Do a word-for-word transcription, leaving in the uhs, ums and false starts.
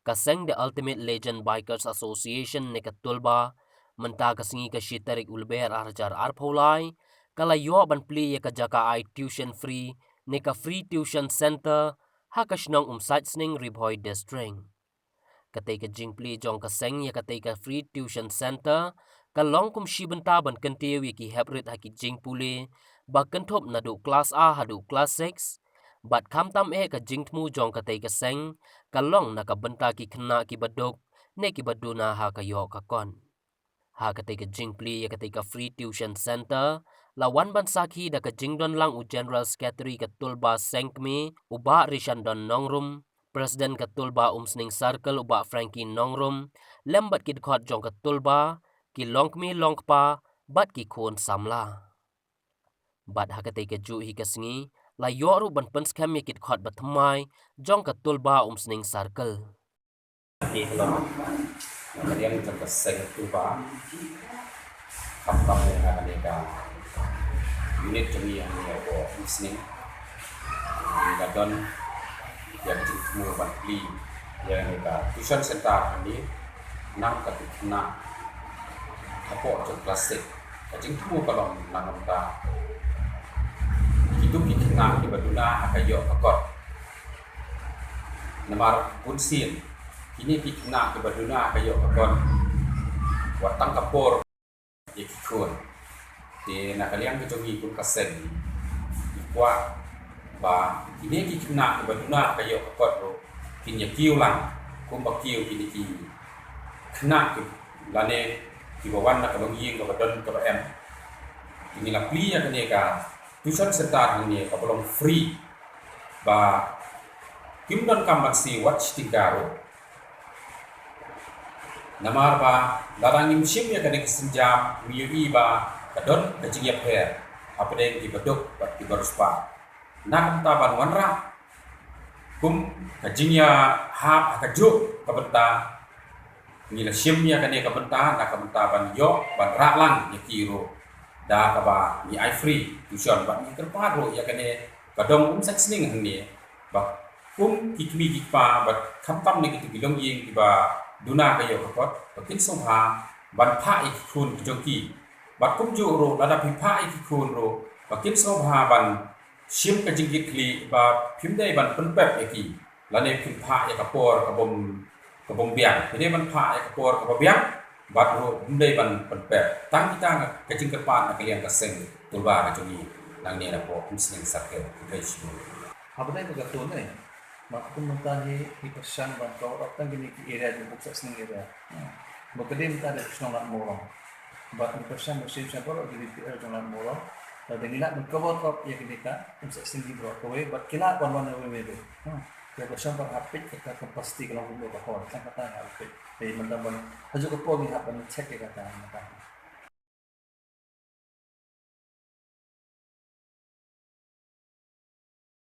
Ka seng The Ultimate Legend Bikers Association ne ka Tulba, mynta ka sngi ka shi tarik u Lber ar hajar arphew lai, ka la ïoh ban plie ïa ka jaka ai tuition free ne ka free tuition center ha ka shnong Umsaitsning, Ri Bhoi District. Katei ka jingplie jong ka seng ïa katei ka free tuition center ka long kum shi bynta ban kyntiew ïa ki hep rit ha ki jingpule ba kynthup naduh klas A haduh klas six, bad khamtam eh ka jingthmu jong katei ka seng ka long na ka bynta ki khynnah kiba duk ne kiba duna ha ka ïoh ka kot. Ha katei ka jingplie ïa katei ka free tuition center la wan ban sakhi da ka jingdon lang u General Secretary ka Tulba Seng Kmie, u Bah Rishandon Nongrum, President ka Tulba Umsning Circle, u Bah Frankie Nongrum, lem bad ki dkhot jong ka Tulba, ki longkmie longkpa, bad ki khun samla. Bad ha katei ka juh hi ka sngi la ïoh ruh ban pynskhem ïa ki dkhot ba thymmai jong ka Tulba Umsning Circle. Ki ka long na ka liang jong ka seng Tulba, khamtam ïa kane ka unit jong ngi hangne hapoh Umsning. Ngi la don ïa ka jingthmu ban plie ïa kane ka tuition center hangne na ka bynta ki khynnah hapoh jong klas six. Ka jingthmu ka long na ka bynta ki duk ki khynnah kiba duna ha ka ïoh ka kot. Namar bun sien kine ki khynnah kiba duna ha ka ïoh ka kot wat tang ka por ïa ki khun. Te na ka liang ka jong ngi kum ka seng ngi kwah ba kine ki khynnah kiba duna ha ka ïoh ka kot ruh kin ïa kiew lang kumba kiew kine ki khynnah ki lane kiba wan na ka longïing kaba don kaba em. Te ngi la plie ïa kane ka tuition center hangne kaba long free ba kim donkam ban siew wat shi tyngka ruh. Namar ba lada ngim shim ïa kane ka sienjam ngi ïohi ba ka don ka jingïapher hapdeng kiba duk bad kiba riewspah. Na ka bynta ban wanrah kum ka jingïahap ha kajuh ka bynta ngi la shim ïa kane ka bynta na ka bynta ban ïoh ban rah lang ïa ki ruh da kaba ngi ai free tuition bad ngi kyrpad ruh ïa kane ka dong Umsaitsning hangne ba kum ki kmie ki kpa bad khamtam ne kito ki longïing kiba duna ka ïoh ka kot ba kin sngewbha ban phah ïa ki khun ki jong ki. Bad kumjuh ruh lada phi phah ïa ki khun ruh ba kin sngewbha ban shim ka jingkitkhlieh ba phim dei ban pynpep ïa ki lane phim phah ïa ka por ka bym ka bym biang. Phi dei ban phah ïa ka por kaba biang bad ruh phim dei ban pynpep. Tang kita ka jingkyrpad na ka liang ka seng Tulba ka jong ngi nangne napoh Umsning Circle. Khublei shibun. Haba dei ba ka tun eh. Ba kum mynta hi i pyrshang ban cover up tang kine ki area jong Umsaitsning area. Ba ka dei mynta da ka shnong Ladmurong. Ba i pyrshang ba shim shim baroh ki D P L jong Ladmurong. Ba dei ngi lah ban cover up ïa kine ka Umsaitsning baroh kawei ba ki lah ban wan kawei kawei. Ïa ka shnong ba hap peit ka capacity ka long kumno ka hor. Sngewbha hap peit. Dei mynta ban ha kajuh ka por ngi hap ban check ïa kata mynta.